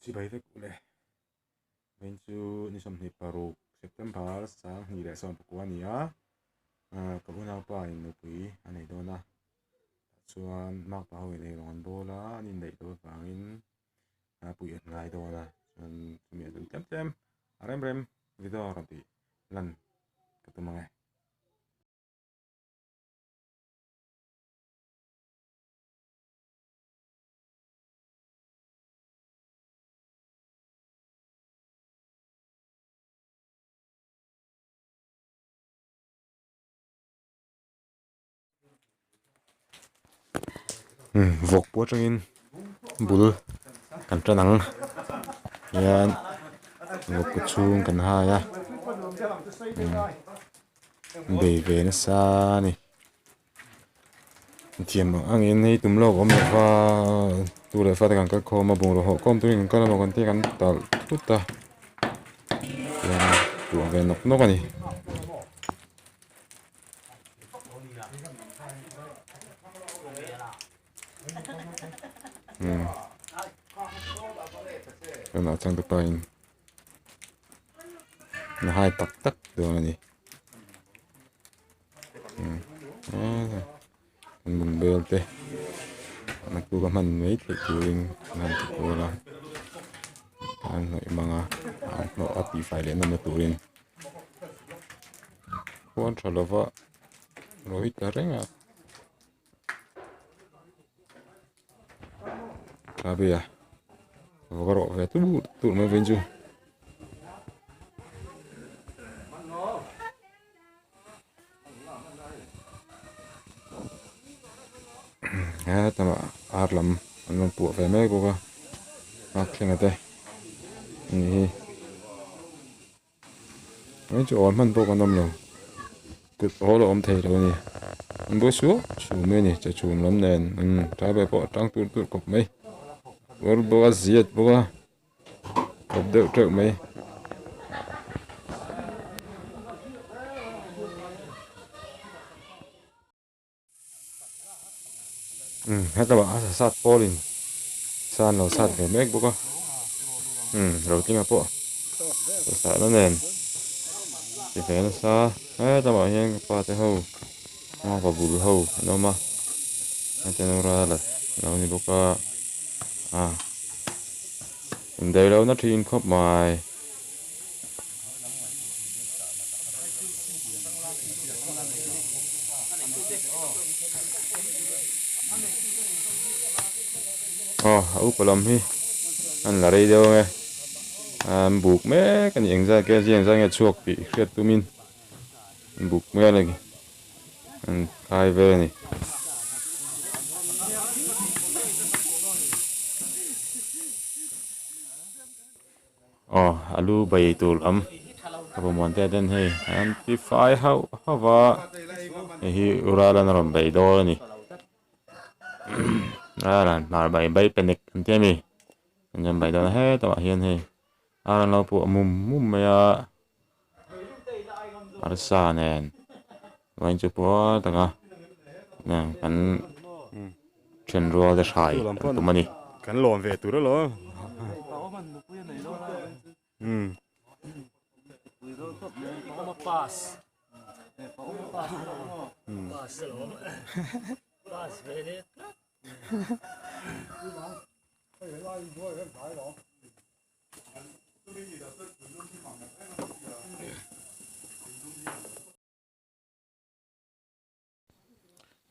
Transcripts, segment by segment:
Chibai vek ule. Vawiin chu ni 26 September 2019 a ni a, ka unaupa in nupui a nei dawn a, tah chuan makpa ho in eirawng an bawl a, an indaih loh avangin pui an ngai dawn a, chuan chumi ah chuan tlem tlem a rem rem video rawn tih lan ka tum ang e. Vawk pawh atangin bul kan tan ang hian vawk kaw chhung kan hai a bei ve nasa a ni. Thiam ang angin hei tum lawk awm lova tu leh fate kan kal khawm a bungraw hawh khawm turin kan kal emaw kan tia kan talh thut a tihian tuah ve nawk nawk a ni. Tunah chuan ka pa in na hai tak tak dawn a ni. Kan bungbel te naktuk a hman mai theih turin an han ti kual a an hnawih mang a an hnawh a tihfai leh nawmna turin khuan tha lova ro hi tla reng a tha a vawk a rawh ve tur tur mai vawiin chu. Hetah ar lam an rawn puah ve mek bawk a nghakthleng te a nih hi hei chu awl hman pawh kan awm lo kut awl a awm thei lo a ni an buai suau suau mai a ni chawchhum lam nen umm tlai ber pawh a tang tur tur khawp mai kawr bawk a ziat bawk a. Kawp deuh teuh mai. Umm heta ah a sat pawlin sa an lo sat ve mek bawk a umm rotlinga pawh sahna nen ti ve nasa heta ah hian ka pa te ho nghaka bul ho an awm a hetiang ral a lo ni bawk a ah. Indaih lohna thin khawp mai. Aw a upa lam hi an la rei deuh ange an buk mek a ni engzat nge zing engzat nge chhuak tih hriat tumin an buk mek a ni an khai vel a ni. Aw alu bai tur lam ka pawhmuan te ten hei an ti fai hauh hauh va hei hi Uralan a rawn bei dawn a ni Uralan hmar bai bai penek an ti a mi an rawn bei dawn a hetah hian hei ar an lo puah mum mum mai a arsa nen vawiin chu puar taka kan then rual te hrai kan tum a ni. Kan lawm ve tur alawm. Umm.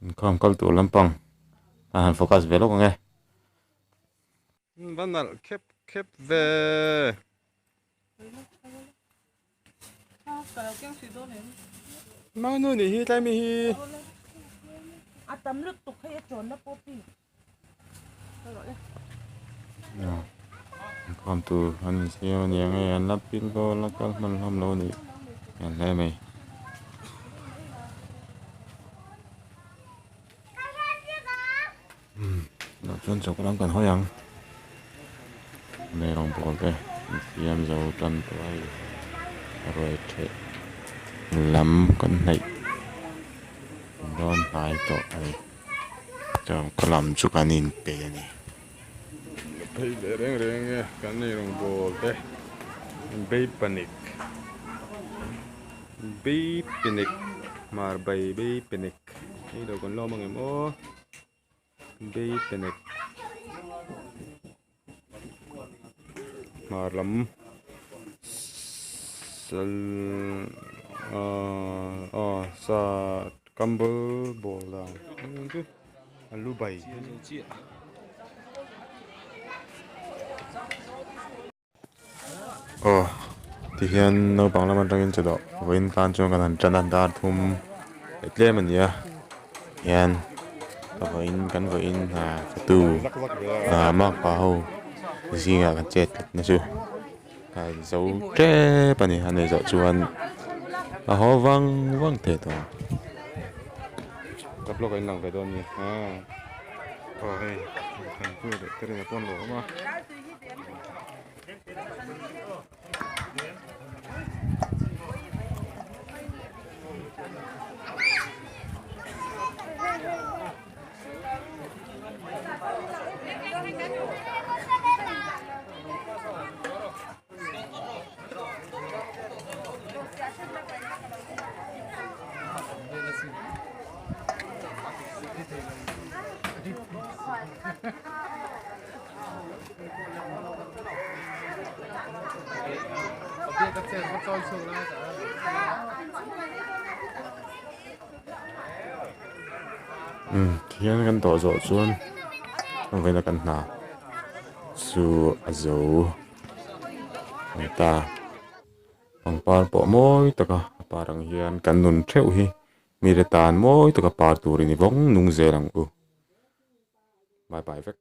Inkhawm kal tur lampang a han focus ve lawk ang e. Va nalh khep khep ve. Mangnu nih hi tlai mi hi. A tam lutuk hei a chawnna pawh pi. Inkhawm tur an insiam a ni ang e an la pil dawn a kal hman hlawm lo a nih hmel hle mai. Tunah chuan choka lam kan hawi ang hmei rawngbawl te an siam zo tan tawh a hei ruai theh lam kan hnaih dawn hnai tawh a ni. Chuan khaw lam chu kan inpe a ni. la phei leh reng reng e kan ei rawngbawl te bay panik bay panik hmar bai bay panik hei lo kan lawm ang em aw bay panik hmar lam sal ah sa kambal bawl dan chu alu bai Aw tihian naupang lam atangin chawlh vawiin tan chuan kan han tan a dar thum leh tlem a ni a hian ka vawiin kan vawiin hna fatu makpa ho zingah kan chet tlat na chu a inzo tep a ni a nih zawh chuan a haw vang vang thei tawh ang. Ka blog ah in lang ve dawn a ni aw hei thanpuia leh terina pawh an lo awm a. Umm tihian kan tawh zawh chuan a vawiin a kan hna chu a zo ani ta pangpar pawh mawi taka a par ang hian kan nun theuh hi mi te tan mawi taka par turin i vawng nung zel ang u bye bye vek.